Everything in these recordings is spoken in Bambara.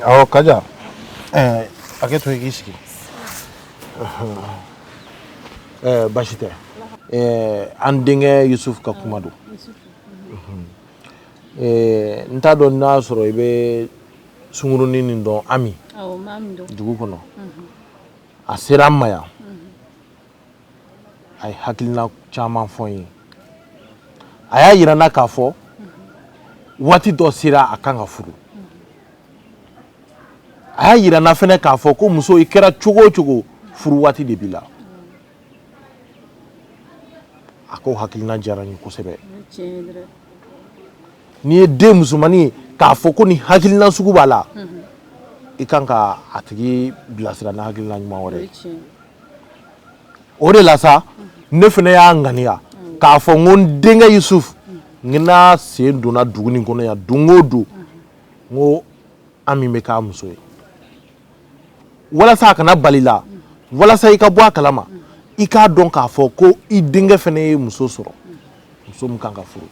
Awɔ Kaja, hakɛ to i k'i sigi. Baasi tɛ. An denkɛ Yusuf ka kuma don. N t'a dɔn n'a sɔrɔ i bɛ sunkurunin nin dɔn Ami dugu kɔnɔ. A sera an ma yan. A ye hakilina caman fɔ n ye. A y'a yira n na k'a fɔ waati dɔ sera a kan ka furu. A y'a yira n na fɛnɛ k'a fɔ ko muso i kɛra cogo o cogo furu waati de b'i la. A ko hakilina diyara n ye kosɛbɛ. N'i ye den musomannin ye k'a fɔ ko nin hakilina sugu b'a la, i kan ka a tigi bilasira ni hakilina ɲuman wɛrɛ ye. O de la sa ne fana y'a ŋaniya k'a fɔ n ko n denkɛ Yusuf n n'a sen donna dugu nin kɔnɔ yan don o don, n ko Ami bɛ k'a muso ye. Walasa a kana bali la, walasa i ka bɔ a kalama, i k'a dɔn k'a fɔ ko i denkɛ fana ye muso sɔrɔ, muso min kan ka furu.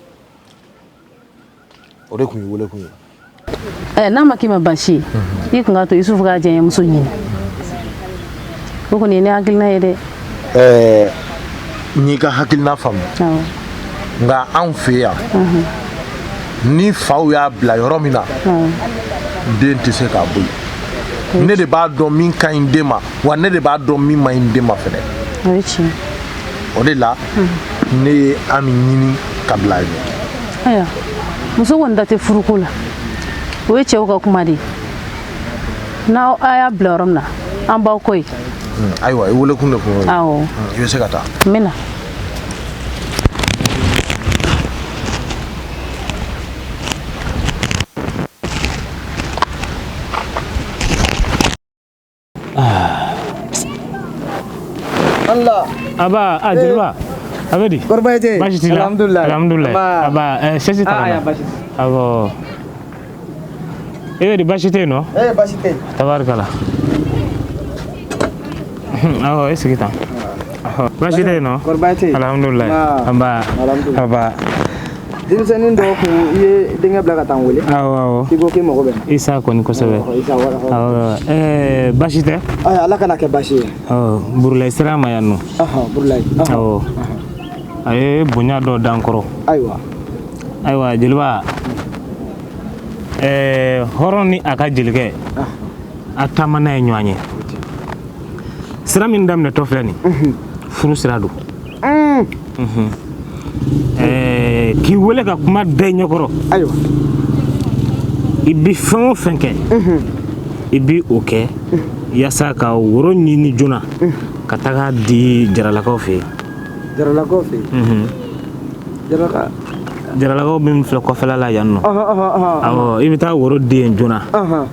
O de tun ye wele kun ye. N'a ma k'i ma baasi ye, i tun k'a to Yusufu k'a diyaɲɛmuso ɲini. O kɔni ye ne hakilina ye dɛ. N y'i ka hakilina faamu. Nka anw fɛ yan, ni faw y'a bila yɔrɔ min na, den tɛ se k'a bɔ yen. Ne de b'a dɔn min ka ɲi den ma, wa ne de b'a dɔn min man ɲi den ma fɛnɛ. O ye tiɲɛ. O de la ne ye Ami ɲini ka bila a ɲɛ. Ayiwa, muso kɔni da tɛ furuko la, o ye cɛw ka kuma de ye. N'aw a y'a bila yɔrɔ min na, an b'aw kɔ yen. Ayiwa, i wele kun de kun y'o ye. Awɔ. I bɛ se ka taa. N bɛ na. Allah. Aba, a jeliba. A bɛ di? Kɔri baasi tɛ yen? Baasi t'i la? Alhamdulilayi. Alhamdulilayi. Aba. Aba, sɛsi ta Ah, ka na. aya, baasi tɛ. Awɔ. E bɛ di, baasi tɛ yen nɔ? Eh, baasi tɛ yen. Tabarikala. Awɔ, e sigi tan. Baasi tɛ yen nɔ? Kɔri baasi tɛ yen? Alhamdulilayi. Aba. Aba. Alhamdulilayi. Aba. Denmisɛnnin dɔw kun i ye denkɛ bila ka taa n wele. Awɔ, awɔ. K'i ko k'i mago bɛ n na. Isa kɔni kosɛbɛ. Ɔhɔ, Isa, wala, ɔhɔ. Awɔ. Baasi tɛ? Ayi, Ala kana kɛ baasi ye. Awɔ, Burulayi sera an ma yan nɔ. Ɔhɔn, Burulayi. Ɔhɔn. Awɔ. A ye bonya dɔ d'an kɔrɔ. Ayiwa. Ayiwa, jeliba. Hɔrɔn ni a ka jelikɛ, a taama n'a ye ɲɔgɔn ye. Sira min daminɛtɔ filɛ nin, furu sira don. K'i wele ka kuma da i ɲɛkɔrɔ. Ayiwa. I bi fɛn o fɛn kɛ, i bi o kɛ yaasa ka woro ɲini joona ka taga di jaralakaw fɛ yen. Jaralakaw fɛ yen? Jaralaka. Jaralakaw min filɛ kɔfɛla la yan nɔ. Ɔhɔn, ɔhɔn, ɔhɔn. Awɔ, i bɛ taa woro di yen joona. Ɔhɔn.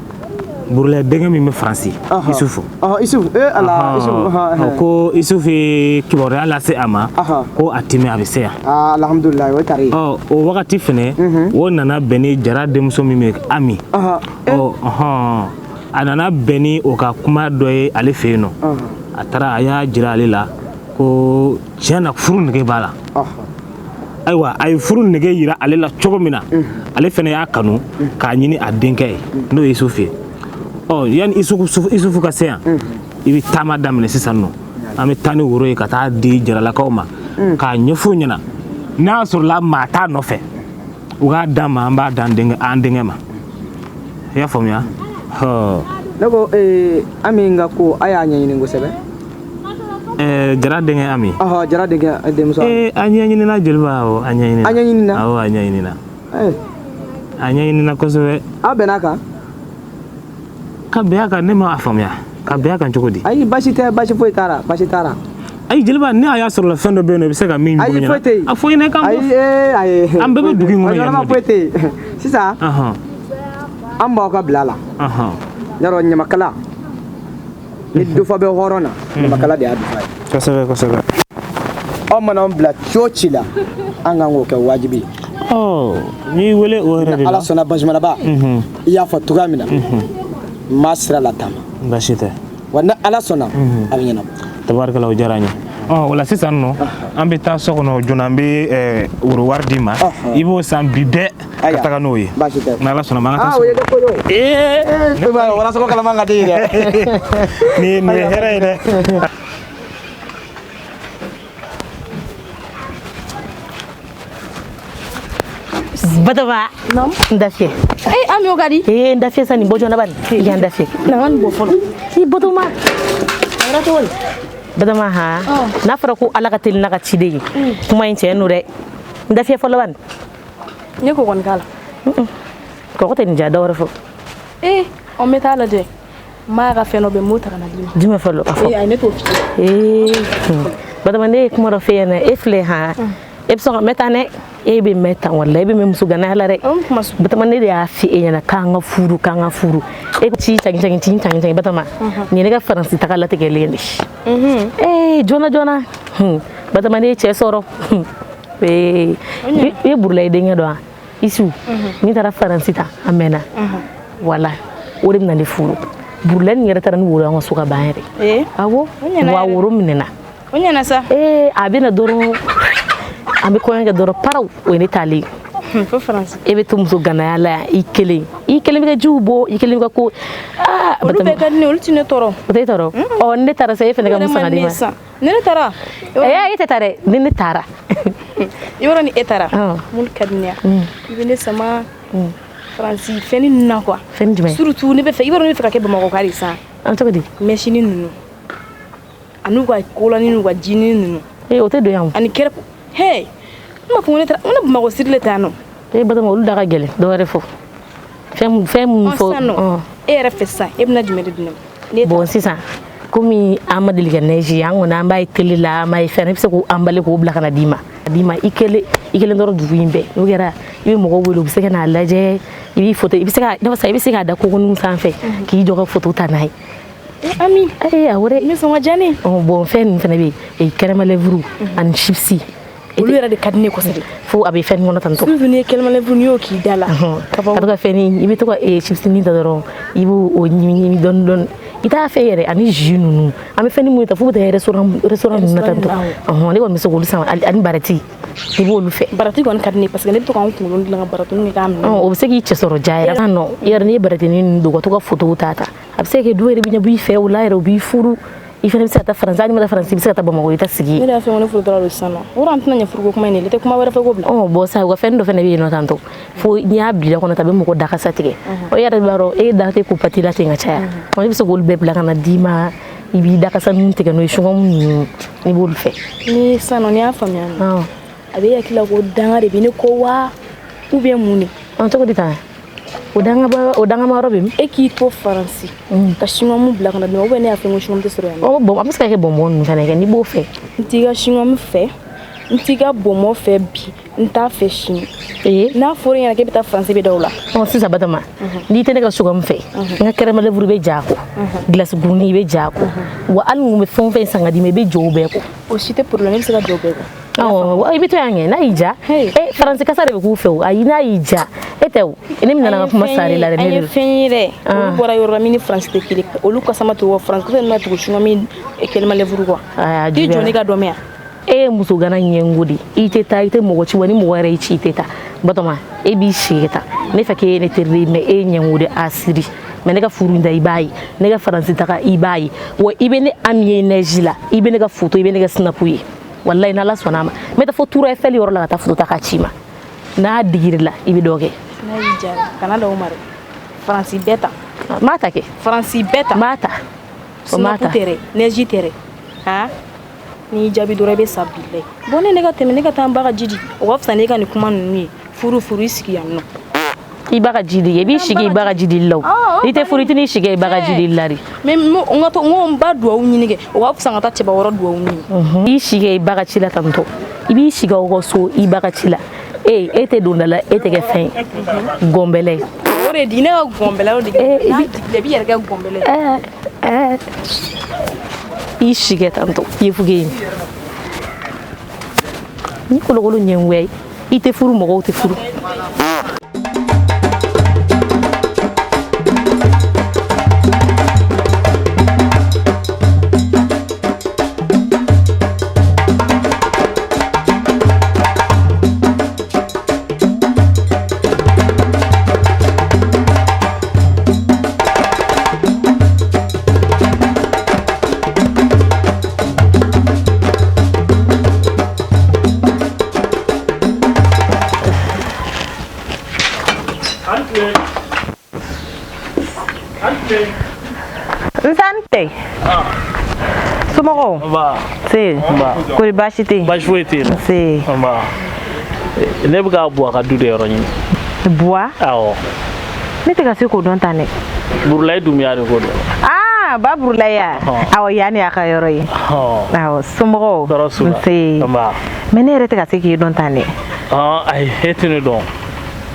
Burulayi denkɛ min bɛ Faransi, Ɔhɔn. Isufu. Ɔhɔn, Isufu. Eh, Ala, Isufu. Ɔhɔn, Ɔ, ko Isufu ye kibaruya lase a ma. Ɔhɔn. Ko a timi a bɛ se yan. Ah, alhamdulilayi, o ye tari ye. Ɔ, o wagati fɛnɛ, o nana bɛn ni Jara denmuso min bɛ Ami. Ɔhɔn. Ɔ, ɔhɔn, a nana bɛn ni o ka kuma dɔ ye ale fɛ yen nɔ. Ɔhɔn. A taara a y'a jira ale la ko tiɲɛ na furu nege b'a la. Ɔhɔn. Ayiwa, a ye furu nege yira ale la cogo min na, ale fɛnɛ y'a kanu k'a ɲini a denkɛ ye, n'o ye Isufu ye. Ɔ, yanni Isufu ka se yan, i bɛ taama daminɛ sisan nɔ. An bɛ taa ni woro ye ka taa di jaralakaw ma k'a ɲɛf'u ɲɛna. N'a sɔrɔla maa t'a nɔfɛ, u k'a d'an ma, an b'a d'an denkɛ ma. I y'a faamuya? Hɔ. Ne ko, Ami ka ko, a y'a ɲɛɲini kosɛbɛ. Jara denkɛ Ami. Ɔhɔ, Jara denkɛ denmuso Ami. A ɲɛɲinina jeliba, awɔ, a ɲɛɲinina. A ɲɛɲinina? Awɔ, a ɲɛɲinina. A ɲɛɲinina kosɛbɛ. Aw bɛn'a kan? Ka bɛn a kan, ne ma a faamuya. Ka bɛn a kan cogo di? Ayi, baasi tɛ, baasi foyi t'a la, baasi t'a la. Ayi jeliba, ne y'a sɔrɔ la fɛn dɔ bɛ yen nɔ, i bɛ se ka min Ayi, ɲɛna. foyi tɛ yen. A fɔ ɲɛna i k'an bɔ. Ayi, ayi. An bɛɛ bɛ dugu in kɔnɔ yan nɔ de. Foyi tɛ yen. Sisan, an b'aw ka bila la. Yarɔ, ɲamakala, ni dufa bɛ hɔrɔn na, ɲamakala de y'a dufa ye. Kosɛbɛ, kosɛbɛ. Aw mana an bila ci o ci la, an kan k'o kɛ wajibi ye. Ɔ, n'i wele o yɛrɛ de la. Ala sɔnna, Bazumanaba, i y'a fɔ cogoya min na, n m'a sira lataama. Baasi tɛ. Wa ni Ala sɔnna, a bɛ ɲɛnabɔ. Tabarikala, o diyara n ye. Ɔ, o la sisan nɔ, an bɛ taa so kɔnɔ joona, an bɛ woro wari d'i ma, i b'o san bi bɛɛ ka taga n'o ye. Baasi tɛ. N'Ala sɔnna ma, an ka taa Ah, so o ye kɔnɔ. ne ko ye o. Ee, E b'a ye, warasɔgɔ kalaman ka di ye dɛ. Nin ye hɛrɛ ye dɛ. Batoma, n da fiyɛ. Eh, Ami, o ka di. Ee, n da fiyɛ sa, nin bɔ joona bani, i ka n da fiyɛ. Na n ka nin bɔ fɔlɔ. I Batoma. A kɛra cogo di? Batoma, han, n'a fɔra ko Ala ka teli n'a ka ciden ye, kuma in tiɲɛ don dɛ. N da fiyɛ fɔlɔ bani. N ye kɔgɔ nin k'a la. Kɔgɔ tɛ nin diya, dɔ wɛrɛ fɔ. Eh, ɔ, n bɛ taa lajɛ. N b'a ka fɛn dɔ bɛ, n b'o ta ka na d'i ma. Jumɛn fɔlɔ, a fɔ. Eh, ayi, ne t'o f'i ye. Ee, Batoma, ne ye kuma dɔ f'e ɲɛna, e filɛ han, e bɛ sɔn ka mɛn tan dɛ, e bɛ mɛn tan, walayi e bɛ mɛn muso ganaya la dɛ. O kuma sugu. Batoma, ne de y'a f'i e ɲɛna k'an ka furu, k'an ka furu, e ci cagi cagi ci cagi cagi. Batoma, nin ye ne ka Faransi taga latigɛlen de ye. Ee, joona joona. Batoma, ne ye cɛ sɔrɔ. Ee, i ye Burulayi denkɛ dɔn wa? Isu min taara Faransi ta a mɛnna, wala o de bɛna ne furu. Burulayi nin yɛrɛ taara ni woro ye an ka so ka ban yɛrɛ. Eh, awɔ. O ɲɛna wa yɛrɛ. Woro minɛna. O ɲɛna sa. Ee, a bɛna dɔrɔn, an bɛ kɔɲɔ kɛ dɔrɔn, paraw, o ye ne taalen ye. Fo Faransi. E bɛ to muso ganaya la yan, i kelen, i kelen bɛ ka jiw bɔ, i kelen bɛ ka ko aa. Olu bɛɛ ka di ne ye, olu ti ne tɔɔrɔ. O tɛ e tɔɔrɔ. Ɔ, ne taara sa, e fana ka mun san ka di ma? Sisan ni ne taara. Ee, e tɛ taa dɛ, ni ne taara. I b'a dɔn, ni e taara, Ɔn. mun ka di ne ye? I bɛ ne sama Faransi fɛnni ninnu na quoi. Fɛn jumɛn? Surtout ne bɛ fɛ, i b'a dɔn, ne bɛ fɛ ka kɛ Bamakɔ ka de sisan. An cogo di? Mɛsini ninnu ani ka kolani n'u ka jini ninnu. Ee, o tɛ don yan o. Ani kɛrɛ he, n ma fɔ ko ne taara n ko ne Bamakɔ siri le ta yan nɔ. Ee Batoma, olu da ka gɛlɛn, dɔ wɛrɛ fɔ, fɛn mun Ɔ, fɔ. sisan nɔ, Ɔn. e yɛrɛ fɛ sisan, e bɛna jumɛn de di ne ma? Ne Bon, sisan komi an ma deli ka neige ye, an kɔni an b'a ye télé la, an b'a ye fɛn na, i bɛ se k'o emballer k'o bila ka na d'i ma i kelen, i kelen dɔrɔn dugu in bɛɛ. N'o kɛra, i bɛ mɔgɔw wele, u bɛ se ka n'a lajɛ, i b'i photo, i bɛ se ka, ne i bɛ se k'a da kogoninw sanfɛ k'i jɔ ka photo ta n'a ye. Ami. Ee, awɔ dɛ. N bɛ sɔn ka diya ne ye. Ɔ bon, fɛn ninnu fana bɛ yen, crème à lèvres ani chips. Olu yɛrɛ de ka di ne ye kosɛbɛ. Fo a bɛ fɛn kɔnɔ tantɔ. Surtout n'i ye crème à lèvres, n'i y'o k'i da la. Ka to ka fɛn, i bɛ to ka chips ta dɔrɔn, i b'o o ɲimi ɲimi dɔɔni dɔɔni, i t'a fɛ yɛrɛ. Ani jus ninnu, an bɛ fɛn minnu ta fo bɛ taa restaurant ninnu na tantɔ. Ɔhɔn, ne kɔni bɛ se k'olu san, ani barati, i b'olu fɛ. Barati kɔni ka di ne ye parce que ne bɛ to ka n kunkolo dilan ka baratinin kɛ k'a minɛ. O bɛ se k'i cɛ sɔrɔ ja yɛrɛ nɔ i yɛrɛ, n'i ye baratinin ninnu don ka to ka photo ta ta, a bɛ se ka kɛ du yɛrɛ bɛ ɲɛ b'i fɛ o la yɛrɛ, u b'i furu, i fana bɛ se ka taa Faransi. Hali n'i ma taa Faransi, i bɛ se ka taa Bamakɔ, i ta sigi. Ne de y'a fɔ ko ne furu taara don sisan nɔ, o yɔrɔ an tɛna ɲɛ furuko kuma in de la, i tɛ kuma wɛrɛ fɔ ko bila. Ɔ bon sa, u ka fɛn dɔ fana bɛ yen nɔ tantɔ, fo n'i y'a bila kɔnɔ ta, a bɛ mɔgɔ dakasa tigɛ. O yɛrɛ b'a dɔn, e da tɛ ko pati la ten ka caya. Ɔ, i bɛ se k'olu bɛɛ bila ka na d'i ma, i b'i dakasa ninnu tigɛ n'o ye, chewing-gum ninnu, i b'olu fɛ. Ni sisan nɔ, n'i y'a faamuya nɔ, a bɛ e hakili la ko danga de bɛ ne kɔ wa, ou bien mun de? Ɔ, cogo di tan? O dangaba, o dangama yɔrɔ bɛ min? E k'i to Faransi ka chewing-gum bila ka na di ma, ou bien ne y'a fɔ ko chewing-gum tɛ sɔrɔ yan nɔ? Ɔ bon, an bɛ se ka kɛ bonbon ninnu fana kɛ n'i b'o fɛ. N t'i ka chewing-gum fɛ, n t'i ka bonbon fɛ bi, n t'a fɛ sini. Ee. N'a fɔra e ɲɛna k'e bɛ taa Faransi, bɛ da o la. Ɔ sisan Batoma, n'i tɛ ne ka chewing-gum fɛ, n ka crème à lèvres bɛ ja a kɔ, glace gurunin i bɛ ja a kɔ, wa hali n kun bɛ fɛn o fɛn san ka d'i ma, i bɛ jɔ o bɛɛ kɔ. O si tɛ problème, e bɛ se ka jɔ o bɛɛ kɔ. Awɔ, i bɛ to yan kɛ, n'a y'i ja. E, Faransi kasa de bɛ k'u fɛ o. Ayi, n'a y'i ja, e tɛ o, ne bɛna na ka kuma sari la dɛ. An Ne ye de. Fɛn ye dɛ, olu bɔra yɔrɔ la min ni Faransi tɛ kelen, olu kasa ma tugu wa, Faransi kasa ma tugu chewing-gum ni crème à lèvres kɔ. Aa, I jɔ juguyara. ne ka dɔ mɛn yan. E ye muso gana ɲɛngo de, i tɛ taa, i tɛ mɔgɔ ci wa, ni mɔgɔ yɛrɛ y'i ci, i tɛ taa. Batoma, e b'i sigi ta ne fɛ k'e ye ne teri de ye, mais e ye ɲɛngo de a siri. Mais ne ka furu in ta, i b'a ye, ne ka Faransi taga, i b'a ye wa, i bɛ ne Ami ye neige la, i bɛ ne ka photo, i bɛ ne ka snap ye. Walayi, n'Ala sɔnna a ma, n bɛ taa fo Tour Eiffel yɔrɔ la ka taa photo ta k'a ci ma. N'a digir'i la, i bɛ dɔ kɛ. N'a y'i diya, kana da o ma dɛ, Faransi bɛɛ ta. N b'a ta kɛ. Faransi bɛɛ ta. N b'a ta. O m'a Snap ta. tɛ dɛ, neige tɛ dɛ, han, n'i jaabi dɔrɔn i bɛ sa bilayi. Bon, ne ka tɛmɛ, ne ka taa n ba ka ji di, o ka fisa n'e ka nin kuma ninnu ye, furu furu, i sigi yan nɔ. I ba ka ji di, i b'i sigi i ba ka ji dili la o. N'i tɛ furu, i tɛn'i sigi i ba ka ji dili la de. Mais n ka to n ko n ba duwawu ɲini kɛ, o ka fisa n ka taa cɛba wɛrɛ duwawu ɲini. I si kɛ i ba ka ci la tantɔ, i b'i sigi aw ka so i ba ka ci la. E, e tɛ don da la, e tɛ kɛ fɛn ye, gɔnbɛlɛ. O de di ne ka gɔnbɛlɛ, o de n'a digila, i b'i yɛrɛ kɛ gɔnbɛlɛ. Ɛɛ, i si kɛ tantɔ, i ye fuge ye ni kolokolo ɲɛngoya ye, i tɛ furu, mɔgɔw tɛ furu. Nsan tɛ. Somɔgɔw? Nba. Se. Nba. Kori baasi tɛ yen? Baasi foyi tɛ yen. Se. Nba. Ne bɛ ka Buwa ka du de yɔrɔ ɲini. Buwa? Awɔ. Ne tɛ ka se k'o dɔn tan dɛ. Burulayi Dunbiya de ko don. Aa ba Burulayi ya? Awɔ, yan de y'a ka yɔrɔ ye. Awɔ, somɔgɔw? Tɔɔrɔ s'u la. Nse. Nba. Mais ne yɛrɛ tɛ ka se k'i dɔn tan dɛ. Ayi, e tɛ ne dɔn.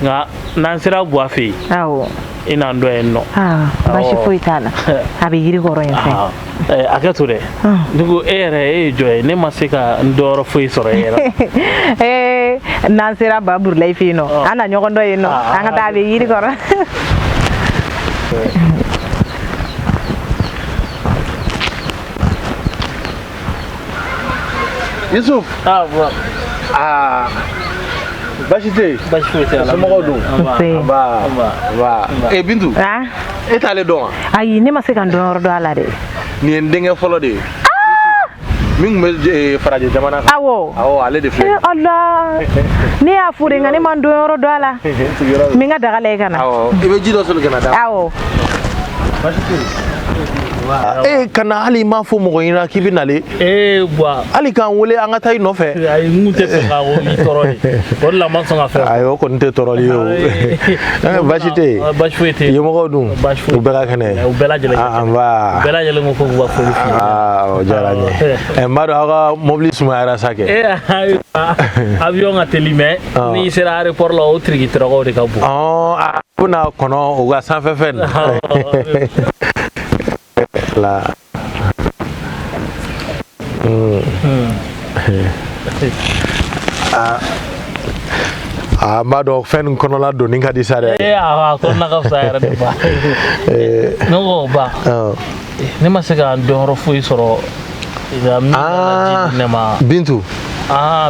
Nka n'an sera Buwa fɛ yen. Awɔ. I n'an dɔn yen nɔ. Baasi foyi t'a la. A bɛ yiri kɔrɔ yen fɛ. Hakɛ to dɛ. Ne ko e yɛrɛ e ye jɔn ye, ne ma se ka n dɔnyɔrɔ foyi sɔrɔ e yɛrɛ. Ee, n'an sera ba Burulayi fɛ yen nɔ, an na ɲɔgɔn dɔn yen nɔ. An ka taa, a bɛ yiri kɔrɔ. Yusuf. Ah bon. Ah. Baasi tɛ yen? Baasi foyi tɛ. Somɔgɔw dun? Nse. Nba. Nba. Eh Bintu. Ah. E t'ale dɔn wa? Ayi, ne ma se ka n dɔnyɔrɔ dɔn a la dɛ. Nin ye n denkɛ fɔlɔ de ye. Min tun bɛ farajɛ jamana kan. Awɔ. Awɔ, ale de filɛ. Ala. Ne y'a fo de, nka ne ma n dɔnyɔrɔ dɔn a la. N bɛ n ka daga la i ka na. Awɔ. I bɛ ji dɔ soli ka na d'a ma. Awɔ. Baasi tɛ yen. E kana hali i m'a fɔ mɔgɔ ɲɛna k'i bɛ nalen. Ee Buwa. Hali k'an wele an ka taa i nɔfɛ. Ayi, n kun tɛ fɛ ka i tɔɔrɔ de. O de la n ma sɔn ka fɛn. Ayi, o kɔni tɛ tɔɔrɔli ye o. Baasi tɛ yen. Baasi foyi tɛ yen. Yemɔgɔw dun? Baasi foyi. U bɛɛ ka kɛnɛ. U bɛɛ lajɛlen ka kɛnɛ. Nba. U bɛɛ lajɛlen ko k'u ka foli f'i ye. Aa, o diyara n ye. Ɛ, n b'a dɔn aw ka mobili sumayara sa kɛ. Ee ayi, avion ka teli mais n'i sera aéroport la, o tiriki tirakaw de ka bon. A bɛna kɔnɔ u ka sanfɛ fɛn. La. Aa, n b'a dɔn fɛn nin kɔnɔla donni ka di sa dɛ. Ee a kɔnɔna ka fisa yɛrɛ de ba. Ne ko ba, ne ma se ka n dɔnyɔrɔ foyi sɔrɔ min nana ji di ne ma. Bintu.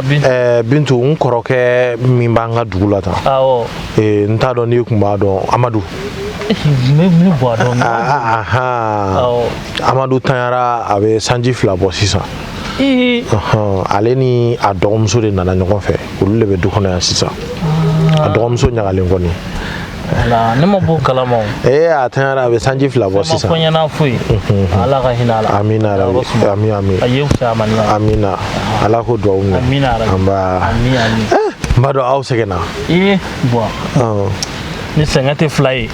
Bintu. Bintu, n kɔrɔkɛ min b'an ka dugu la tan. Awɔ. N t'a dɔn n'i kun b'a dɔn, Amadu. Ne b'a dɔn. Amadu tanyara, a bɛ sanji 2 bɔ sisan. Ale ni a dɔgɔmuso de nana ɲɔgɔn fɛ, olu de bɛ du kɔnɔ yan sisan. A dɔgɔmuso ɲagalen kɔni. Ne ma bɔ kalama o. Ee, a tanyara, a bɛ sanji 2 bɔ sisan. Ma fɔ ɲɛna foyi. Ala ka hinɛ a la. Amina rabi. Ami ami. A ye fisaya ma ni. Amina. Ala ko duwawu minɛ. Amina rabi. Anba. Ami ami. N b'a dɔn aw sɛgɛnna. Ee Buwa. Ni sɛgɛn tɛ fila ye,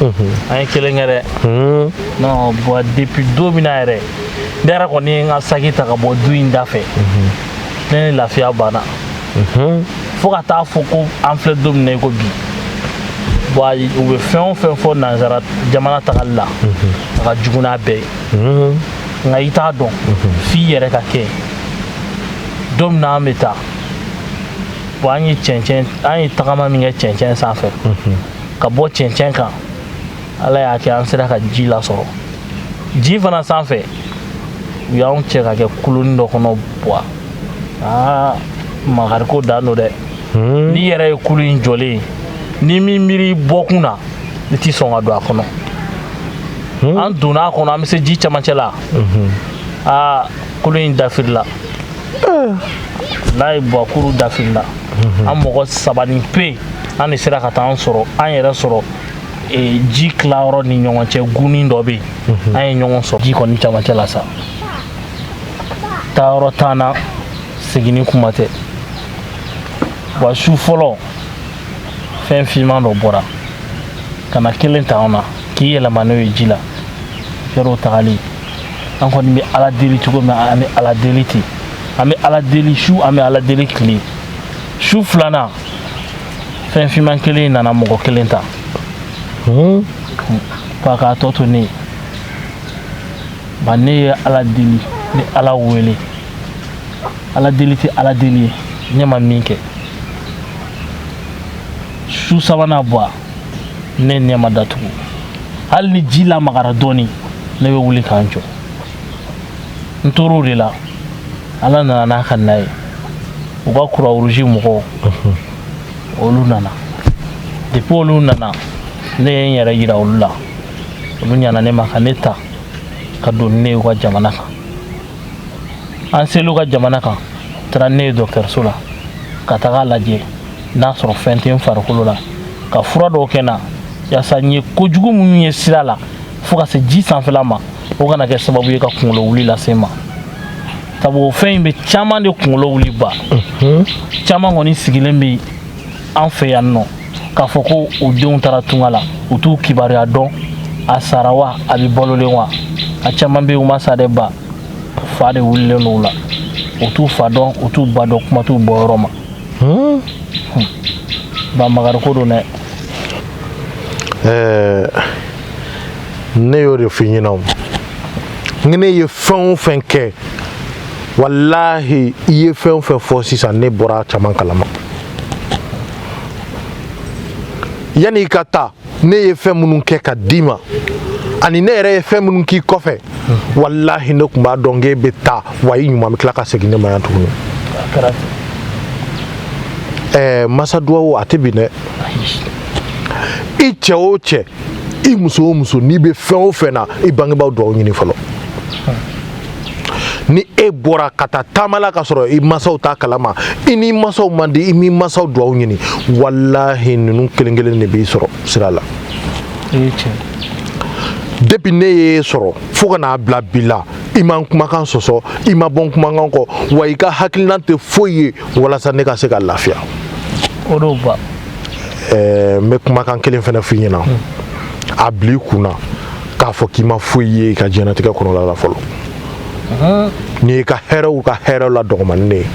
an ye kelen kɛ dɛ. Non Buwa, depuis don min na yɛrɛ, ne yɛrɛ kɔni ye n ka saki ta ka bɔ du in da fɛ, ne ni lafiya banna. Fo ka taa fɔ ko an filɛ don min na i ko bi. Buwa, u bɛ fɛn o fɛn fɔ nansara jamana tagali la, a ka jugu n'a bɛɛ ye. Nka i t'a dɔn f'i yɛrɛ ka kɛ. Don min na an bɛ taa, Buwa, an ye cɛncɛn, an ye tagama min kɛ cɛncɛn sanfɛ. Ka bɔ cɛncɛn kan, Ala y'a kɛ an sera ka ji lasɔrɔ. Ji fana sanfɛ, u y'anw cɛ ka kɛ kuloni dɔ kɔnɔ. Buwa, aa, makariko dan don dɛ. N'i yɛrɛ ye kulu in jɔlen ye, ni min miiri bɔkun na, i ti sɔn ka don a kɔnɔ. An donna a kɔnɔ, an bɛ se ji camancɛ la, aa, kulu in dafirila. N'a ye Buwa, kuru dafirila. An mɔgɔ 3 ni pe, an de sera ka taa an sɔrɔ, an yɛrɛ sɔrɔ ji tilayɔrɔ ni ɲɔgɔn cɛ gunin dɔ bɛ yen. An ye ɲɔgɔn sɔrɔ ji kɔni camancɛ la sa. Taayɔrɔ t'an na, seginni kuma tɛ. Wa su fɔlɔ, fɛn finman dɔ bɔra ka na kelen ta an na k'i yɛlɛma n'o ye ji la. Yɔrɔw tagali, an kɔni bɛ Ala deli cogo min, an bɛ Ala deli ten. An bɛ Ala deli su, an bɛ Ala deli tile. Su filanan, fɛn finman kelen nana mɔgɔ kelen ta. Fa k'a tɔ to ne ye. Ba, ne ye Ala deli, ne Ala wele. Ala deli tɛ Ala deli ye, ne ma min kɛ. Su sabanan, Buwa, ne ɲɛ ma datugu. Hali ni ji lamagara dɔɔni, ne bɛ wuli k'an jɔ. N tor'o de la, Ala nana n'a ka na ye. U ka Croix-Rouge mɔgɔw, olu nana. Depuis olu nana, ne ye n yɛrɛ yira olu la. Olu ɲana ne ma ka ne ta ka don ne ye u ka jamana kan. An sel'u ka jamana kan, taara ne ye dɔgɔtɔrɔso la ka taga lajɛ n'a sɔrɔ fɛn tɛ n farikolo la, ka fura dɔw kɛ n na. Yaasa n ye kojugu minnu ye sira la fo ka se ji sanfɛla ma, o kana kɛ sababu ye ka kunkolo wuli lase n ma. Sabu o fɛn in bɛ caman de kunkolo wuli ba. Caman kɔni sigilen bɛ an fɛ yan nɔ k'a fɔ ko u denw taara tunga la, u t'u kibaruya dɔn, a sara wa, a bɛ balolen wa. A caman bɛ yen, u ma sa dɛ ba, fa de wulilen don u la, u t'u fa dɔn, u t'u ba dɔn, kuma t'u bɔyɔrɔ ma. Ba Makari ko don dɛ. Ɛɛ, ne y'o de f'i ɲɛna o, n ne ye fɛn o fɛn kɛ, walahi i ye fɛn o fɛn fɔ sisan, ne bɔra a caman kalama. Yanni i ka taa, ne ye fɛn minnu kɛ ka d'i ma, ani ne yɛrɛ ye fɛn minnu k'i kɔfɛ, walahi ne tun b'a dɔn k'e bɛ taa, wa i ɲuman bɛ tila ka segin ne ma yan tuguni. Ɛɛ, masa duwawu a tɛ bin dɛ. I cɛ o cɛ, i muso o muso, n'i bɛ fɛn o fɛn na, i bangebaaw duwawu ɲini fɔlɔ. Ni e bɔra ka taa taama la ka sɔrɔ i mansaw t'a kalama, i n'i mansaw man di, i m'i mansaw duwawu ɲini, walahi ninnu kelen kelen de b'i sɔrɔ sira la. Depuis ne y'e sɔrɔ fo ka n'a bila bi la, i ma n kumakan sɔsɔ, i ma bɔ n kumakan kɔ, wa i ka hakilina tɛ foyi ye walasa ne ka se ka lafiya. O don ba. Ɛɛ, n bɛ kumakan kelen fana f'i ɲɛna, a bila i kun na k'a fɔ k'i ma foyi ye i ka diɲɛlatigɛ kɔnɔna la fɔlɔ. N'i y'i ka hɛrɛw ka hɛrɛw la dɔgɔmani ne ye,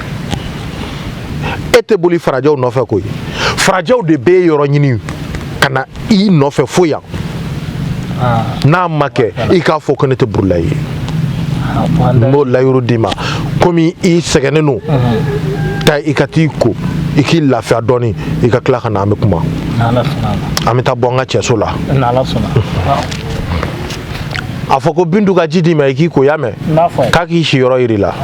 e tɛ boli farajɛw nɔfɛ koyi, farajɛw de b'e yɔrɔ ɲini ka na i nɔfɛ fo yan. N'a ma kɛ, i k'a fɔ ko ne tɛ Burulayi ye. N b'o layiru d'i ma, komi i sɛgɛnnen don, taa i ka t'i ko, i k'i lafiya dɔɔni, i ka tila ka na, an bɛ kuma, an bɛ taa bɔ an ka cɛso la. A fɔ ko Bintu ka ji d'i ma, i k'i ko, y'a mɛn? K'a k'i siyɔrɔ yir'i la.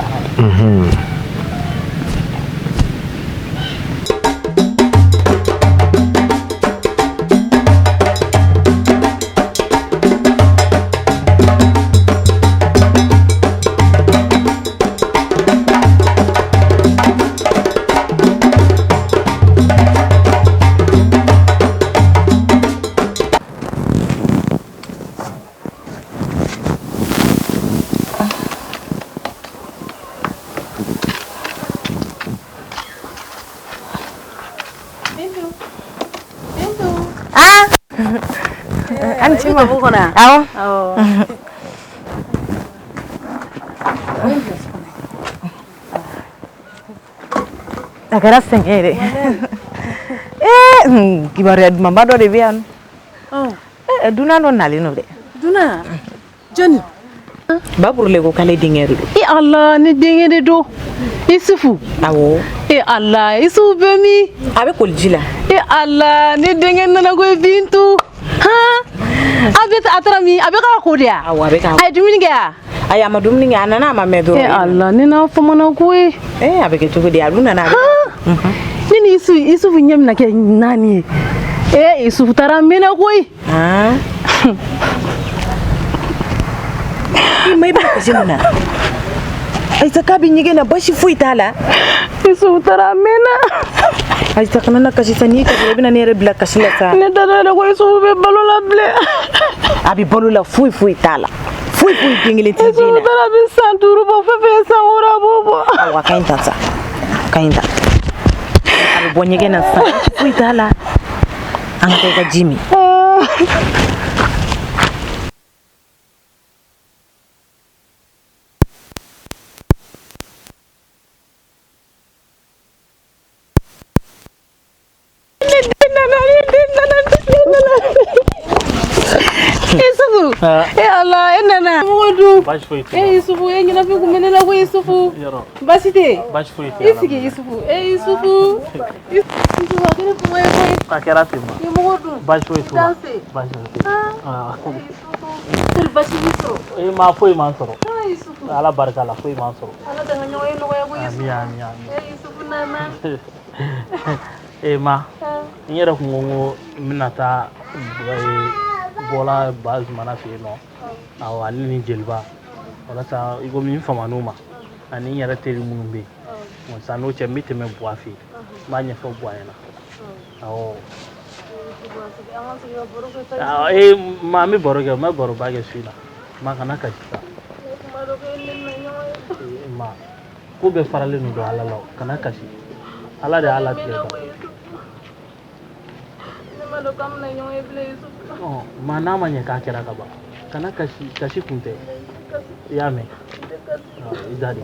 Awɔ. A kɛra sɛgɛn ye dɛ. Ee, kibaruya dumanba dɔ de bɛ yan nɔ. Dunan dɔ nalen don dɛ. Dunan? Jɔnni? Ba Burule ko k'ale denkɛ de don. E Ala, ne denkɛ de don. Isufu. Awɔ. E Ala, Isufu bɛ min? A bɛ koliji la. E Ala, ne denkɛ nana koyi Bintu. Han? A bɛ a taara min? A bɛ k'a ko de ya? Awɔ, a bɛ k'a ko. A ye dumuni kɛ ya? Ayi, a ma dumuni kɛ, a nana a ma mɛn dɔrɔn. E Ala, ne n'a famana koyi. Ee, a bɛ kɛ cogo di? A dun nana a bɛ. Ne ni Isufu ɲɛ bɛna kɛ naani ye. Ee, Isufu taara mɛnna koyi. Han? I ma i bɛ kasi mun na? Ayisa, k'a bɛ ɲɛgɛn na, basi foyi t'a la. Isufu taara mɛnna. Ayisa, kana na kasi sa, n'i kasira i bɛna ne yɛrɛ bila kasi la sa. Ne t'a dɔn yɛrɛ ko Isufu bɛ balo la bilen. A bɛ balo la, foyi foyi t'a la. Foyi foyi den kelen t'i den na. Isufu taara a bɛ san 5 bɔ, fɛn fɛn ye san 6 a b'o bɔ. Awɔ, a ka ɲi tan sa. A ka ɲi tan. A bɛ bɔ ɲɛgɛn na sisan, foyi t'a la. An ka taa i ka ji min. Isufu, e Ala, e nana. Mɔgɔ dun. E Isufu, e ɲɛnafin kun bɛ ne la ko Isufu. Baasi tɛ yen? Baasi foyi tɛ. I sigi Isufu. E Isufu. Isufu, a kɛra kuma ye koyi. A kɛra ten ma. I mɔgɔ dun. Baasi foyi t'u la. Danse. Baasi foyi tɛ. Kɔri baasi b'i sɔrɔ? E ma foyi m'an sɔrɔ. Isufu. Ala barika la, foyi m'an sɔrɔ. Ala k'an ka ɲɔgɔn ye nɔgɔya koyi Isufu. Ami ami ami. E Isufu nana. E ma, n yɛrɛ kun ko n ko n bɛna taa bɔla ba Zumana fɛ yen nɔ. Awɔ, ale ni jeliba. Walasa i komi n faman'u ma, ani n yɛrɛ teri minnu bɛ yen. Sisan n'o cɛ, n bɛ tɛmɛ Buwa fɛ yen. N b'a ɲɛfɔ Buwa ɲɛna. Awɔ. Ee ma an bɛ baro kɛ, n bɛ baroba kɛ su in na. Ma kana kasi sa. Ma ko bɛɛ faralen don Ala la, kana kasi. Ala de y'a latigɛ tan. Ma n'a ma ɲɛ k'a kɛra ka ban, kana kasi, kasi kun tɛ. I y'a mɛn? I da de.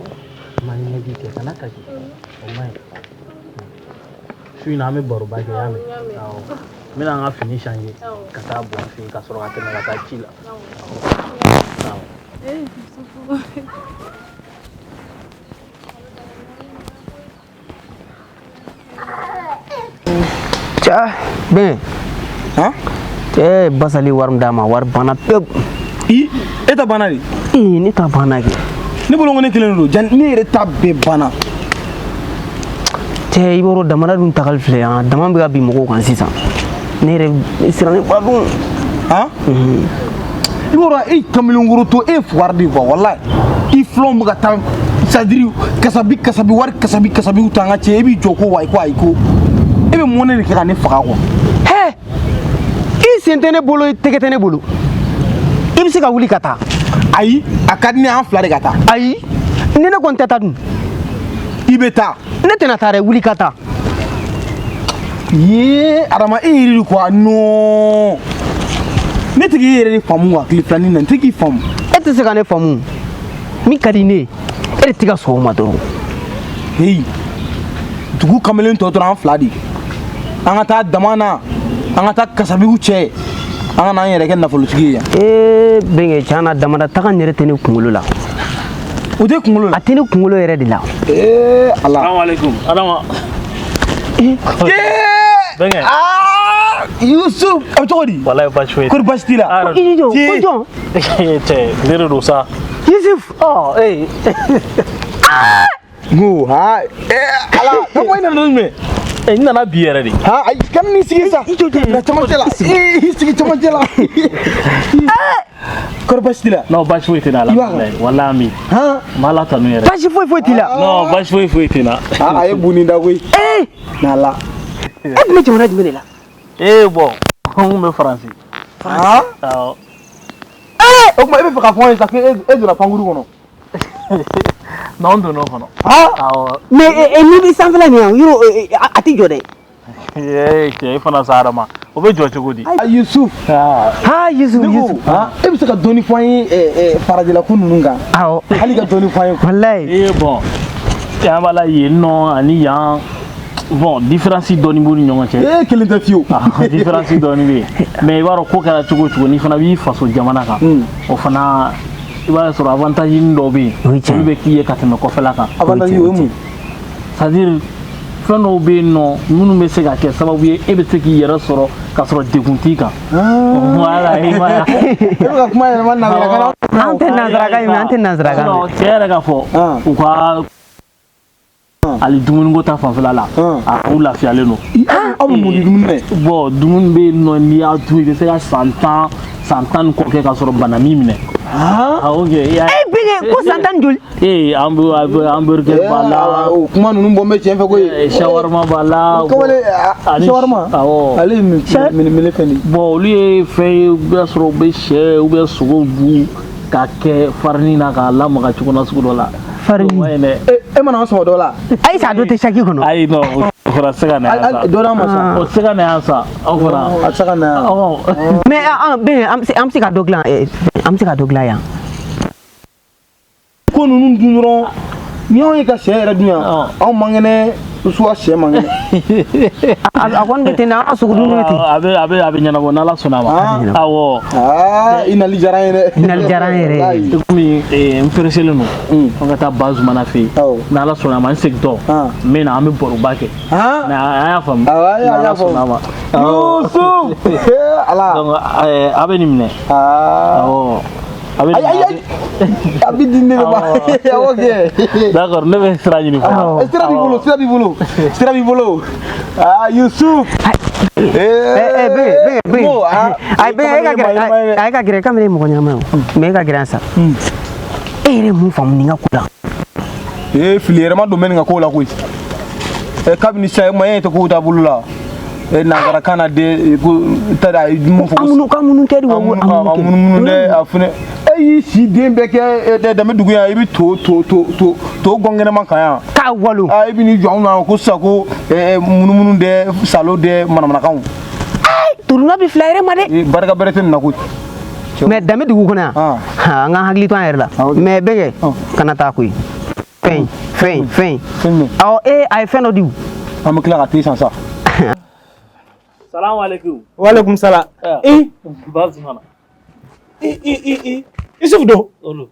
Ma ɲɛji cɛ, kana kasi. O man ɲi. Su in na an bɛ baroba kɛ, i y'a mɛn? Awɔ. N bɛna n ka fini changer ka taa bɔ n fɛ yen ka sɔrɔ ka tɛmɛ ka taa ci la. Awɔ. Cɛ bɛn. Han? Cɛ basali wari min d'a ma, wari banna pewu. I e ta banna de? Ee ne ta banna kɛ. Ne bolo ko ne kelen de don, ne yɛrɛ ta bɛɛ banna. Cɛ i b'a dɔn damada dun tagali filɛ yan, dama bɛ ka bin mɔgɔw kan sisan. Ne yɛrɛ siran ne ba dun. Han? I b'a dɔn e kamalenkɔrɔ to e fugari de quoi, walayi. I filanw bɛ ka taa c'est à dire kasabi kasabi wari kasabi kasabiw ta an ka cɛ, e b'i jɔ ko wayi ko ayi ko. E bɛ mɔnɛ de kɛ ka ne faga quoi. Hɛ! I sen tɛ ne bolo, i tɛgɛ tɛ ne bolo. I bɛ se ka wuli ka taa. Ayi, a ka di ne ye an fila de ka taa. Ayi, ni ne kɔni tɛ taa dun. I bɛ taa. Ne tɛna taa dɛ, wuli ka taa. Yee, Adama e yɛrɛ de quoi, non. Ne tɛ k'i yɛrɛ de faamu quoi, tile filanin na, n tɛ k'i faamu. E tɛ se ka ne faamu. Min ka di ne ye, e de tɛ ka sɔn o ma dɔrɔn. Heyi, dugu kamalen tɔ tora an fila de. An ka taa dama na, an ka taa kasabiw cɛ, an ka n'an yɛrɛ kɛ nafolotigi ye yan. Ee bɛnkɛ, tiɲɛ na damada taga in yɛrɛ tɛ ne kunkolo la. O tɛ kunkolo la? A tɛ ne kunkolo yɛrɛ de la. Ee Ala. Salamu aleykum. Adama. Bɛnkɛ. Aa Yusuf, a bɛ cogo di? Walayi baasi foyi tɛ. Kɔri baasi t'i la? I jɔ, ko jɔn? Cɛ, ne de don sa. Yusuf. Ɔ ee. N ko ha ee Ala, ne ko i nana don jumɛn? N nana bi yɛrɛ de. Ha ayi, kana n'i sigi sa. I jɔ jɔ. Na camancɛ la. I sigi camancɛ la. Kɔri baasi t'i la? Non, baasi foyi tɛ n na, alhamdulilayi. Walayi ami. Han? N b'Ala tanu yɛrɛ. Baasi foyi foyi t'i la. Non, baasi foyi foyi tɛ n na. Aa a ye bu nin da koyi. Ee. N'Ala. E tun bɛ jamana jumɛn de la? Ee bon, n kun bɛ Faransi. Han? Awɔ. Ee o tuma e bɛ fɛ k'a fɔ an ye sa ko e donna pankuru kɔnɔ? Non, n donn'o kɔnɔ. Han? Awɔ. Mais n'i bɛ sanfɛla nin yan, yɔrɔ a tɛ jɔ dɛ. Ee cɛ, e fana sa Adama, o bɛ jɔ cogo di? Yusuf. Ha Yusuf, Yusuf. E bɛ se ka dɔɔni fɔ an ye farajɛla ko ninnu kan? Awɔ. Hali ka dɔɔni fɔ an ye. Walayi. Ee bon, an b'a la yen nɔ ani yan. Bon, différence dɔɔni b'u ni ɲɔgɔn cɛ. Ee kelen tɛ fiyewu. Différence dɔɔni bɛ yen. Mais i b'a dɔn ko kɛra cogo o cogo, n'i fana b'i faso jamana kan, o fana i b'a sɔrɔ avantage dɔw bɛ yen. Olu bɛ k'i ye ka tɛmɛ kɔfɛla kan. Avantage o ye mun? C'est à dire fɛn dɔw bɛ yen nɔ minnu bɛ se ka kɛ sababu ye e bɛ se k'i yɛrɛ sɔrɔ k'a sɔrɔ degun t'i kan. Voilà, i m'a ye. E bɛ ka kuma yɛlɛma nansarakan na. An tɛ nansarakan in mɛn, an tɛ nansarakan mɛn. Cɛ yɛrɛ ka fɔ u ka hali dumuniko ta fanfɛla la, a u lafiyalen don. Aw bɛ mun di dumuni na? Bon, dumuni bɛ yen nɔ, n'i y'a dun i bɛ se ka san 10 san 10 ni kɔ kɛ k'a sɔrɔ bana m'i minɛ. Ah ok. E bɛnkɛ ko san 10 ni joli? Ee hamburger b'a la. O kuma ninnu bɔ n bɛ tiɲɛ fɛ koyi. Shawarma b'a la. Kamalen shawarma. Awɔ. Ale ye minɛ fɛn de ye. Bon, olu ye fɛn ye, i b'a sɔrɔ u bɛ sɛ ou bien sogo bu k'a kɛ farini na k'a lamaga cogo na sugu dɔ la. Farini. E mana an sɔgɔ dɔ la. Ayi sa, dɔ tɛ saki kɔnɔ. Ayi non, o fana tɛ se ka na yan sa. Dɔ d'an ma sa. O tɛ se ka na yan sa, aw fana. A tɛ se ka na yan. Mais an bɛn, an bɛ se ka dɔ dilan, an bɛ se ka dɔ dilan yan. Ko ninnu dun dɔrɔn, ni anw ye ka sɛ yɛrɛ dun yan, anw man kɛnɛ, soit sɛ man kɛnɛ. A kɔni bɛ ten de, an ka sogo dun bɛ ten. A bɛ ɲɛnabɔ n'Ala sɔnna a ma. Awɔ. Aa i nali diyara an ye dɛ. I nali diyara an yɛrɛ ye. Komi n pereselen don, an ka taa Bazumana fɛ yen. N'Ala sɔnna a ma, n segintɔ n bɛ na, an bɛ baroba kɛ. An y'a faamu. N'Ala sɔnna a ma. Yusuf. Ala. Donc a bɛ nin minɛ. Awɔ. Ayi ayi ayi. A bɛ di ne de ma. Awɔ kɛ. D'accord, ne bɛ sira ɲini fɔlɔ. Sira b'i bolo, sira b'i bolo. Sira b'i bolo. Ah Yusuf. Eh bɛnkɛ bɛnkɛ. Ayi bɛnkɛ, e ka gɛrɛ, ayi ka gɛrɛ, komi ne ye mɔgɔ ɲɛnama ye o. Mais e ka gɛrɛ yan sa. E yɛrɛ ye mun faamu nin ka ko la? Ee fili yɛrɛ ma don bɛ nin ka ko la koyi. Kabini sisan e ma e tɛ kow taabolo la. Nansarakan na de ko tari a ye mun fɔ. An minnu k'an minnu kɛ de wa? A munumunu dɛ a fɛnɛ. E y'i si den bɛɛ kɛ danbe dugu yan, i bɛ to to to to to gɔnkɛnɛma kan yan. K'a walo. Aa, i bɛ n'i jɔ anw na ko sisan ko munumunu dɛ, salo dɛ, manamanakanw. Turuna bɛ fila yɛrɛ ma dɛ. Barika bɛrɛ tɛ nin na koyi. Mais danbe dugu kɔnɔ yan, an k'an hakili to an yɛrɛ la. Mais bɛnkɛ, kana taa koyi. Fɛn fɛn fɛn. Awɔ, ee a ye fɛn dɔ di. An bɛ tila ka te san sa. Salamu alaikum. Wa alaikum salam. Eh. Ba Zumana. I i i i Isufu don. Olu.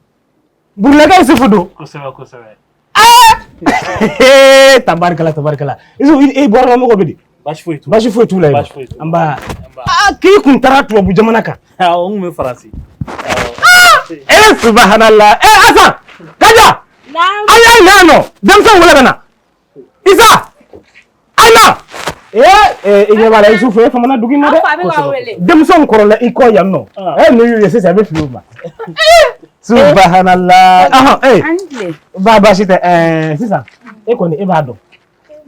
Burulaka Isufu don. Kosɛbɛ kosɛbɛ. Aa! Tabarikala tabarikala. Isufu, i bɔra ka mɔgɔ bɛ di? Baasi foyi t'u. Baasi foyi t'u la yen. Baasi foyi t'u la. An ba. Aa, k'i kun taara tubabu jamana kan. Awɔ, n kun bɛ Faransi. Eh subhanallah. Eh Asan. Kaja. Naamu. Ayi ayi na yan nɔ. Denmisɛnw wele ka na. Isa. Ayi na. Ee i ɲɛ b'a la Isufu, e famana dugu in ma dɛ. Aw fa bɛ k'aw wele. Denmisɛnw kɔrɔla i kɔ yan nɔ. Ɛ n'u y'u ye sisan i bɛ fili u ma. Subhanallah. Ahan ee. An tile. Ba baasi tɛ. Ɛɛ sisan e kɔni e b'a dɔn.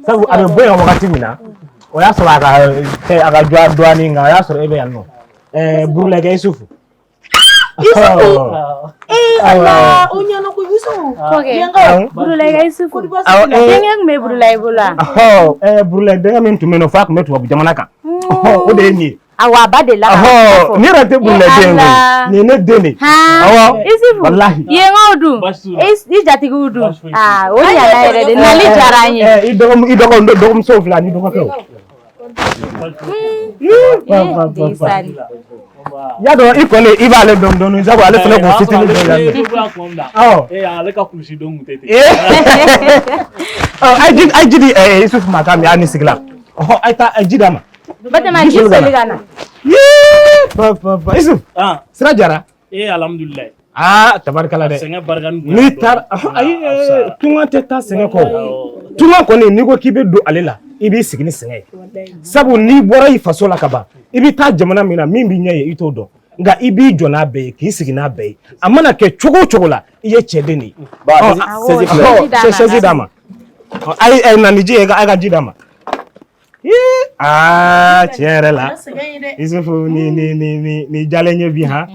Sabu a bɛ bɔ yan wagati min na, o y'a sɔrɔ a ka a ka jɔ dɔɔnin, nka o y'a sɔrɔ e bɛ yan nɔ. Ɛɛ Burulakɛ Isufu. Isufu. Ee Ala, o ɲɛna ko Yusufu. Awɔ. Burulayi Isufu. Awɔ, ee. Denkɛ tun bɛ Burulayi bolo wa? Ɔhɔ, ɛɛ Burulayi denkɛ min tun bɛ yen nɔ f'a tun bɛ tubabu jamana kan. Ɔhɔ, o de ye nin ye. Awɔ, a ba de la. Ɔhɔ, ne yɛrɛ tɛ Burulayi den ye koyi. Nin ye ne den de ye. Awɔ. Isufu. Walahi. Yenkaw dun? I jatigiw dun? Aa, o ɲɛna yɛrɛ de. Nali diyara an ye. Ɛɛ i dɔgɔ i dɔgɔ dɔgɔmusow filɛ ani dɔgɔkɛw. Ba, ba, ba, ba. Y'a dɔn i kɔni i b'ale dɔn dɔɔnin, sabu ale fana kun fitinin bɛ yan nɔ. Awɔ. Ee, ale ka kulusi don kun tɛ ten. Ɔ, a ye ji di Isufu ma k'a min, a ni sigila. Ɔhɔ, a ye taa a ye ji d'a ma. Batama, ji soli ka na. Yee! Ba ba ba Isufu. Sira jara. Ee, alhamdulilayi. Aa, tabarikala dɛ. Sɛgɛn barika ni bonya. N'i taara, ayi, tunga tɛ taa sɛgɛn kɔ. Tunga kɔni, n'i ko k'i bɛ don ale la, i b'i sigi ni sɛgɛn ye. Sabu n'i bɔra i faso la ka ban, i bɛ taa jamana min na, min b'i ɲɛ ye i t'o dɔn. Nka i b'i jɔ n'a bɛɛ ye, k'i sigi n'a bɛɛ ye. A mana kɛ cogo o cogo la, i ye cɛden de ye. Ba, chaise d'a ma. Ayi, ayi, na ni ji ye, a ka ji d'a ma. Aa, tiɲɛ yɛrɛ la Isufu, ni ni ni ni ni jalen ye bi han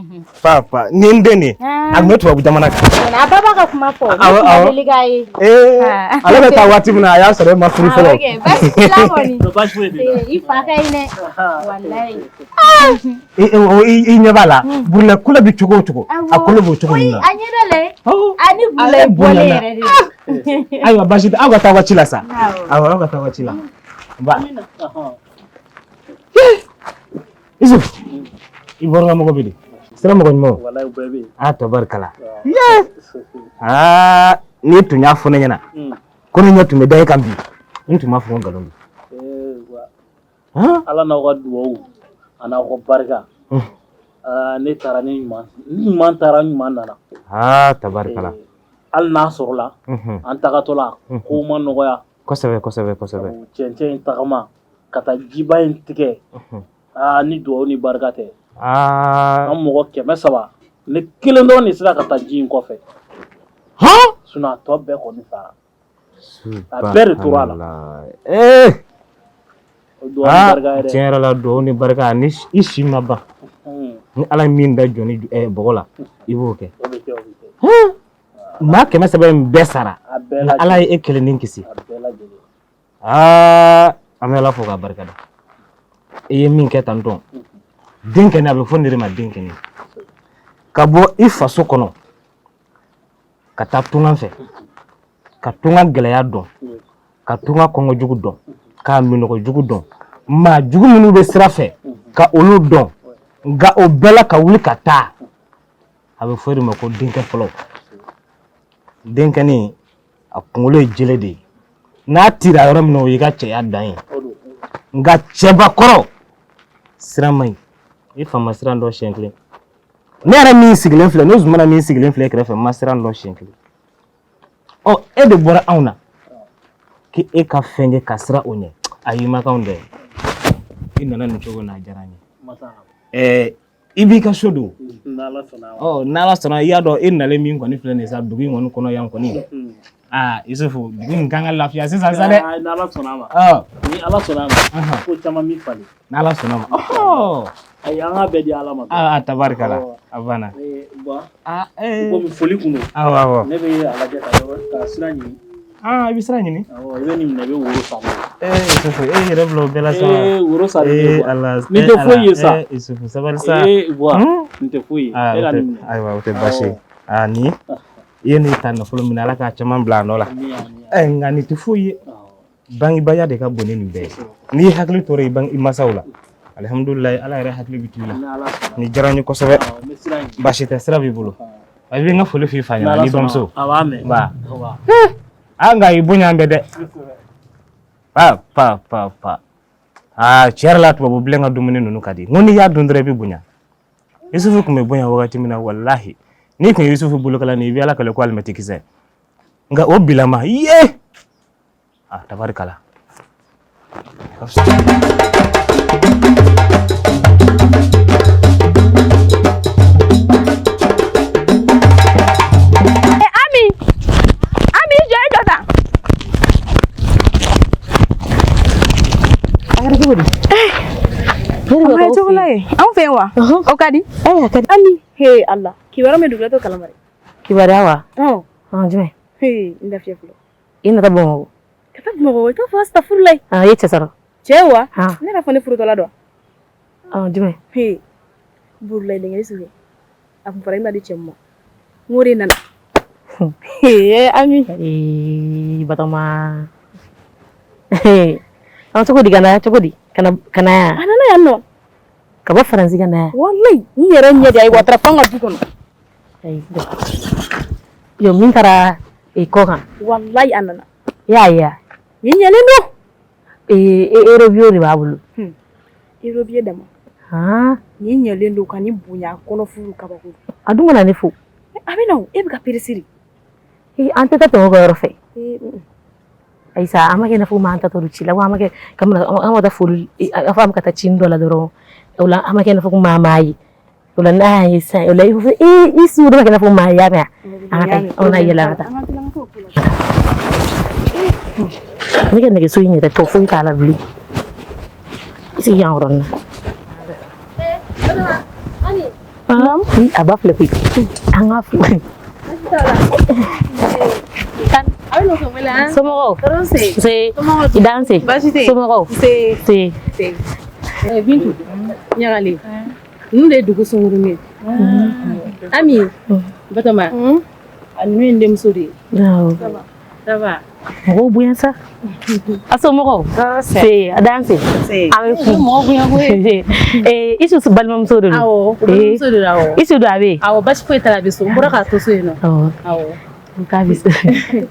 pa pa ni n den de a tun bɛ tubabu jamana kan. A ba b'a ka kuma fɔ. Awɔ, awɔ. Ne deli k'a ye. Ee, ale bɛ taa waati min na, a y'a sɔrɔ e ma furu fɔlɔ. Awɔ kɛ, baasi t'i la kɔni. Baasi foyi t'i la. I fa ka ɲi dɛ. Walayi. I ɲɛ b'a la, Burulɛ kolo bɛ cogo o cogo, a kolo b'o cogo min na. A ɲɛ bɛ lɛ. A ni Burulayi bɔlen yɛrɛ de. Ayiwa, baasi tɛ, aw ka taa waati la sa. Awɔ, aw ka taa waati la. Ba Isuf, i bɔra mɔgɔ bɛ di? Sira mɔgɔ ɲumanw? Walayi, u bɛɛ bɛ yen. A tabarikala. Aa, n'i tun y'a fɔ ne ɲɛna ko ne ɲɛ tun bɛ da e kan bi, n tun b'a fɔ ko nkalon don. Ala n'aw ka duwawu a n'aw ka barika. Ne taara ni ɲuman, ni ɲuman taara, ɲuman nana. Aa, tabarikala. Hali n'a sɔrɔla an tagatɔ la, kow ma nɔgɔya. Kosɛbɛ kosɛbɛ kosɛbɛ. Cɛncɛn in tagama ka taa jiba in tigɛ, aa, ni duwawu ni barika tɛ. Aa. An mɔgɔ 300, ne kelen dɔrɔn de sera ka taa ji in kɔfɛ. Sinon a tɔ bɛɛ kɔni sara, a bɛɛ de tora a la. Ee. O duwawu ni barika yɛrɛ. Tiɲɛ yɛrɛ la, duwawu ni barika ni i si ma ban. Ni Ala ye min da jɔ ni bɔgɔ la, i b'o kɛ. O bɛ kɛ, o bɛ kɛ. Maa 300 in bɛɛ sara. A bɛɛ. Nka Ala ye e kelen ni kisi. A bɛɛ lajɛlen. Aa, an bɛ Ala fo k'a barika da. I ye min kɛ tantɔn, den kɛnɛ, a bɛ fɔ nin de ma den kɛnɛ. Ka bɔ i faso kɔnɔ ka taa tunga fɛ, ka tunga gɛlɛya dɔn, ka tunga kɔngɔ jugu dɔn, k'a minɔgɔ jugu dɔn, maa jugu minnu bɛ sira fɛ ka olu dɔn, nka o bɛɛ la ka wuli ka taa, a bɛ fɔ o de ma ko denkɛ fɔlɔ. Denkɛnin, a kunkolo ye jele de ye, n'a tira yɔrɔ min na, o y'i ka cɛya dan ye. Nka cɛbakɔrɔ siran man ɲi, i fa ma siran dɔn siɲɛ kelen. Ne yɛrɛ min sigilen filɛ, ne Zumana min sigilen filɛ kɛrɛfɛ, n ma siran dɔn siɲɛ kelen. Ɔ, e de bɔra anw na k'e ka fɛn kɛ ka siran o ɲɛ. Ayi, ma k'anw dɔ ye. I nana nin cogo na, a diyara n ye. Ɛɛ, i b'i ka so don. N'Ala sɔnna. Ɔ, n'Ala sɔnna, i y'a dɔn e nalen min kɔni filɛ nin ye sa, dugu in kɔni kɔnɔ yan kɔni. Aa Yusufu, dugu in kan ka lafiya sisan sa dɛ. N'Ala sɔnna a ma. Ni Ala sɔnna a ma, ko caman bɛ falen. N'Ala sɔnna a ma. Ayi, an k'a bɛɛ di Ala ma. Aa tabarikala, a banna. Ba, komi foli kun don. Awɔ awɔ. Ne bɛ a lajɛ ka sira ɲini. Aa i bɛ sira ɲini? Awɔ, i bɛ nin minɛ, i bɛ woro san. Yusufu, e yɛrɛ bila o bɛɛ la sa. Woro san. Ee Ala. Nin tɛ foyi ye sa. Yusufu, sabali sa. Buwa, nin tɛ foyi ye. E ka nin minɛ. Ayiwa, o tɛ baasi ye. Aa nin, i ye nin ta nafolo min na, Ala k'a caman bila a nɔ la. Nka nin tɛ foyi ye. Bangebaya de ka bon ni nin bɛɛ ye. N'i hakili tora i masaw la, alihamudulilayi, Ala yɛrɛ hakili bɛ to i la. Nin diyara n ye kosɛbɛ. Baasi tɛ, sira b'i bolo. I bɛ n ka foli f'i fa ɲɛna n'i bamuso. A b'a mɛn. Nba. Aa nka i bonya an bɛɛ dɛ. Pa pa pa pa. Aa tiɲɛ yɛrɛ la, tubabu bilen ka dumuni ninnu ka di. N ko n'i y'a dun dɔrɔn i bɛ bonya. Yusufu tun bɛ bonya wagati min na, walahi n'i tun ye Yusufu bolokala nin, i bɛ Ala kale ko alimɛti kisɛ. Nka o bilama ye. Aa tabarikala. Ami, Ami, jɔ i jɔ tan. A kɛra cogo di? A ma cogo la ye. Anw fɛ yen wa? O ka di? A ka di. Ami, he Ala, kibaruya min dugu la, t'o kalama dɛ. Kibaruya wa? Ɔn. Jumɛn? He, n lafiya fɔlɔ. I nata Bamakɔ? Ka taa Bamakɔ, i t'o fɔ astafurulayi. I ye cɛ sɔrɔ? Cɛ wa? Ne yɛrɛ fɔ ne furutɔla dɔn. Jumɛn? He, Burulayi denkɛ Yusufu, a kun fɔra i ma di cɛ min ma, n k'o de nana. He, Ami. Ee, Batɔɔma. An cogo di ka na cogo di? Ka na yan? A nana yan nɔ. Ka bɔ Faransi ka na yan? Walayi, n yɛrɛ ɲɛ de y'a ye, wa a taara fo an ka du kɔnɔ. Ayi, yo min taara kɔ kan. Walayi, a nana. I y'a ye wa? Nin ɲɛlen don. Eurobiyo de b'a bolo. Eurobiyo dama. Nin ɲɛlen don ka nin bonya kɔnɔ furu kabako. A dun kana ne fo. A bɛ na o, e bɛ ka peresiri. An tɛ taa tɛmɛ o ka yɔrɔ fɛ. Ayi sa, an ma kɛ i n'a fɔ an tatɔ don ci la, an ma kɛ an ma taa foli, a fɔ an bɛ ka taa ci dɔ la dɔrɔn, o la an ma kɛ i n'a fɔ ko maa m'a ye. O la n'a y'a ye sisan, o la i fɔ i su dɔ ma kɛ i n'a fɔ maa y'a mɛn. An ka taa, an na yɛlɛ an ka taa. Ne ka nɛgɛso in yɛrɛ tɔ foyi t'a la bilen. I sigi yan yɔrɔnin na. A ba filɛ koyi. An ka filɛ. Somɔgɔw? Nse. I danse. Somɔgɔw? Nse. Bintu, ɲagalen. Ninnu de ye dugu sunkurunin ye. Ami, Batɔɔma, ninnu ye n denmuso de ye. Awɔ. Ça va? Mɔgɔw bonya sa. A somɔgɔw? Nse, a danse. A bɛ kun. Mɔgɔw bonya koyi. Isufu balimamuso de don. Awɔ, o balimamuso de don, awɔ. Isu don a bɛ yen? Awɔ, basi foyi t'a la, a bɛ so. N bɔra k'a to so yen nɔ. Awɔ. Awɔ. K'a bɛ so.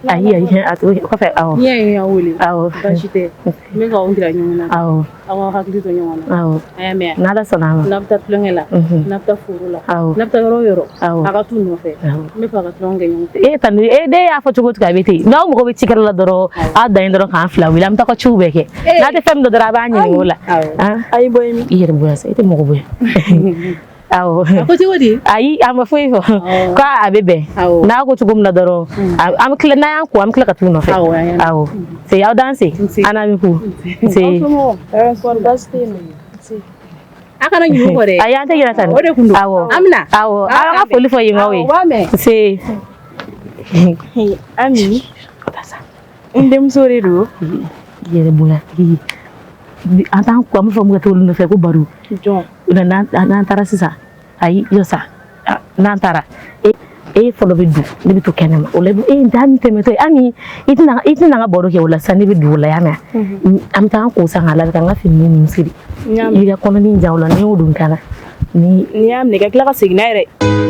Ayi ayi, a to kɔfɛ, awɔ. N'i y'a ye n y'aw wele. Awɔ. Baasi tɛ. N bɛ k'aw jira ɲɔgɔn na. Awɔ. Aw k'aw hakili to ɲɔgɔn na. Awɔ. A y'a mɛn wa? N'Ala sɔnna a ma. N'a bɛ taa tulonkɛ la. N'a bɛ taa foro la. Awɔ. N'a bɛ taa yɔrɔ o yɔrɔ. Awɔ. A ka t'u nɔfɛ. Awɔ. N bɛ fɛ a ka tulonkɛ kɛ ɲɔgɔn fɛ. E tani, e den y'a fɔ cogo o cogo a bɛ ten. N'aw mago bɛ cikɛla la dɔrɔn, aw dan ye dɔrɔn k'an fila wele, an bɛ taa ka ciw bɛɛ kɛ. N'a tɛ fɛn min dɔn dɔrɔn, a b'an ɲininka o la. Ayi, bɔ min. I yɛrɛ bonya sa, i tɛ mɔgɔ bonya. Awɔ. A ko cogo di? Ayi, a ma foyi fɔ. K'a a bɛ bɛn. N'a ko cogo min na dɔrɔn, an bɛ tila, n'an y'an ko, an bɛ tila ka t'u nɔfɛ. Awɔ. Se aw danse. An n'a bɛ ku. Se. A kana ɲinɛ u kɔ dɛ. Ayi, an tɛ ɲinɛ tan. O de kun don. Awɔ. An bɛna. Awɔ. Aw ka foli fɔ yen maaw ye. Awɔ, u b'a mɛn. Se. Ami, n denmuso de don. I yɛrɛ bonya. An t'an ko, an b'a fɔ ka taa olu nɔfɛ ko baro. Jɔn. N'an taara sisan, ayi, jɔ sa, n'an taara, e fɔlɔ bɛ don, ne bɛ to kɛnɛ ma. O la, e n t'a tɛmɛtɔ ye. Ami, i tɛna an ka baro kɛ o la sisan, ne bɛ don o la yan mɛn. An bɛ taa an ko san k'a labɛn, k'an ka fini ninnu siri. I ka kɔnɔni ja o la, n'i y'o don ka na. N'i y'a minɛ, i ka tila ka segin n'a ye dɛ.